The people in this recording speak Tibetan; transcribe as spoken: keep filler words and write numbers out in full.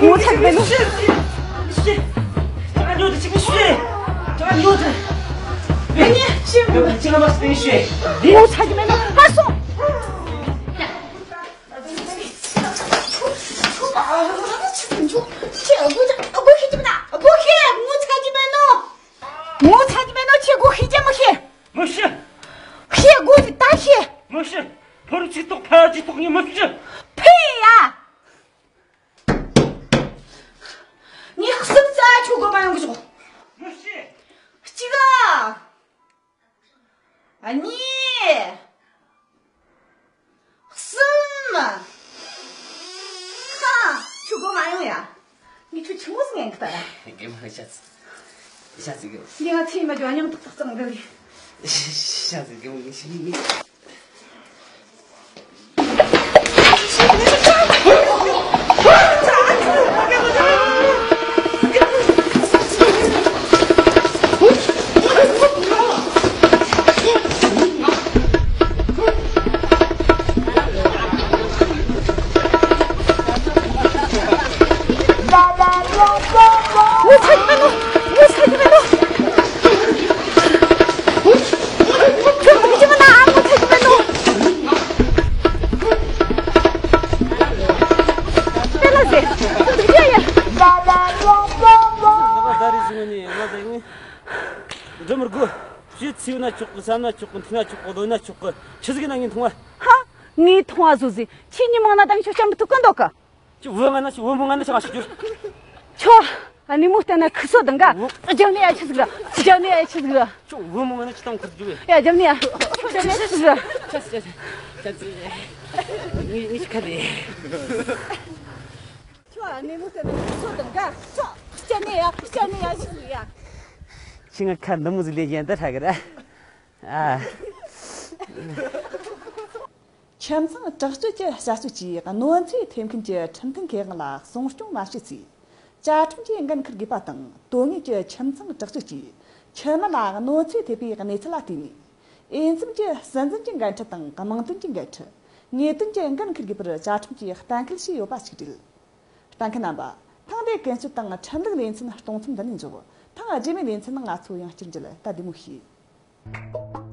ངོ་ཚ་གི་མེད་ནོ། ངོ་ཚ་གི་མེད་ནོ། ཕར་སོང་། ངོ་ཚ་གི་མེད་ནོ། ཁྱེད་སྒོ་ཕྱེ་རྒྱུ་མི་ཤེས། མི་ཤེས། ཕྱེ་སྒོ་ཟིག་ད་ཕྱེ། མི་ཤེས། ཕོ་རུ་ཚིག་ཐོག་ཕ་ཚིག་ཐོག་ངས་མི་ཤེས། ཕྱེ་ཡ། ངས་གསུམ་རྩ་ཁྱོད་སྒོ་མ་ཡོང་གི་ཞོག། མི་ཤེས། གཅིག་ཨ། གཉིས། གསུམ། ཧ། ཁྱོད་སྒོ་མ་ཡོང་ཡ། ངས་ཁྱོད་ཆི་མོ་ཟིག་ཉན་གི་ད་ར། དགེ་མ་ཤ་ཚི། ཤ་ཚི་གི། འདི་ང་ཚེ་མ་འགྱོ་སྙིང་ཏག་ཏག་གཙང་གི་རེད། ཤ་ཚི་གི་མོ་ངས་ཤི་ནི། ངོ་ཚ་གི་མེད་ནོ། ངོ་ཚ་གི་མེད་ནོ། ཁྱོད་མི་ཅི་མ་ན་ཨ་ངོ་ཚ་གི་མེད་ནོ། དེ་ལ་ཟེར། འདུག་རྒྱུ་ཡ། ད་ག་ད་རེས་བཟུང་ནས་ང་ད་ངས་འགྲིམ་མི་དགོས། ཞེས་ཚིག་ན་ཆོག་གི། བསམ་ན་ཆོག་གི། འཐུང་ན་ཆོག་གི། ལོ་ན་ཆོག་གི། ཆི་ཟིག་ན་ངས་འཐུང་བ། ཧ། ངས་འཐུང་བ་བཟོ་ཟིག་ཁྱེད་གཉིས་མང་ན་ད་ངས་ཁྱོད་བཤམ་མི་ཐུབ་གི་འདུག་གི། ཅི་བུ་ང་ན་ཅི་བུ་མོ་ང་ན་ཅི་ང་ཞིག་གྱུར། ཁྱོད་ཨ་ནི་མོ་བལྟས་ན་ཁུ་སོ་དང་ག་རྒྱབ་ནས་ཡ་ཆི་ཟིག་ར། རྒྱབ་ནས་ཡ་ཆི་ཟིག་ར། ཅི་བུ་མོ་ང་ན་ཅི་ཏང་ཁུར་རྒྱུ་བས། ཡ་རྒྱབ་ནས་ཡ། ཁྱོད་རྒྱབ་ནས་ཆི་ཟིག་ར། ཆ་ཆ་ཆ་ཆ་ཆ། ངི་ངི་ཁ་དེ། ཁྱོད་ཨ་ནི་མོ་བལྟས་ན་ཁུ་སོ་དང་ག་ཁྱོད་རྒྱབ་ནས་ཡ་རྒྱབ་ནས་ཡ་ཆི་ཟིག་ཡ། ཁྱི་ང་ཁ་འདི་མོ་ཟིག་ལས་གཞན་ད་ཧྲ་གི་ར། ཨ། ཁྱིམ་ཚང་དྲག་སྤྱོད་ཀྱི་བྱ་སྤྱོད་ཀྱིས་གནོད་འཚེ་ཐེབས་མཁན་གྱི་ཁྲིམས་མཐུན་ཁེ་དབང་ལ་སྲུང་སྐྱོང་མ་བྱས་ཚེ། བཅའ་ཁྲིམས་ཀྱིས་འགན་འཁུར་དགོས་པ་དང་། དོན་དངོས་ཀྱི་ཁྱིམ་ཚང་དྲག་སྤྱོད་ཀྱིས་ཁྱིམ་མི་ལ་གནོད་འཚེ་ཐེབས་པའི་གནས་ཚུལ་ལ་བལྟས་ནས། འོས་འཚམ་གྱི་སྲིད་འཛིན་གྱི་འགན་འཁྲི་དང་། དམངས་དོན་གྱི་འགན་འཁྲི། ངེས་དོན་གྱི་འགན་འཁུར་དགོས་པར་བཅའ་ཁྲིམས་ཀྱིས་གཏན་འཁེལ་བྱས་ཡོད་པ་ཞིག་རེད། ལྟ་མཁན་རྣམ་པ། ཐེངས་འདིའི་ཀུན་སྤྱོད་དང་ཁྲིམས་ལུགས་ལེ་ཚན་གཏོང་མཚམས་འདི་ནས་འཇོག་ཐེངས་རྗེས་མའི་ལེ་ཚན་ནང་ང་ཚོ་ཡང་བསྐྱར་མཇལ། ད་བདེ་མོ་བྱོས།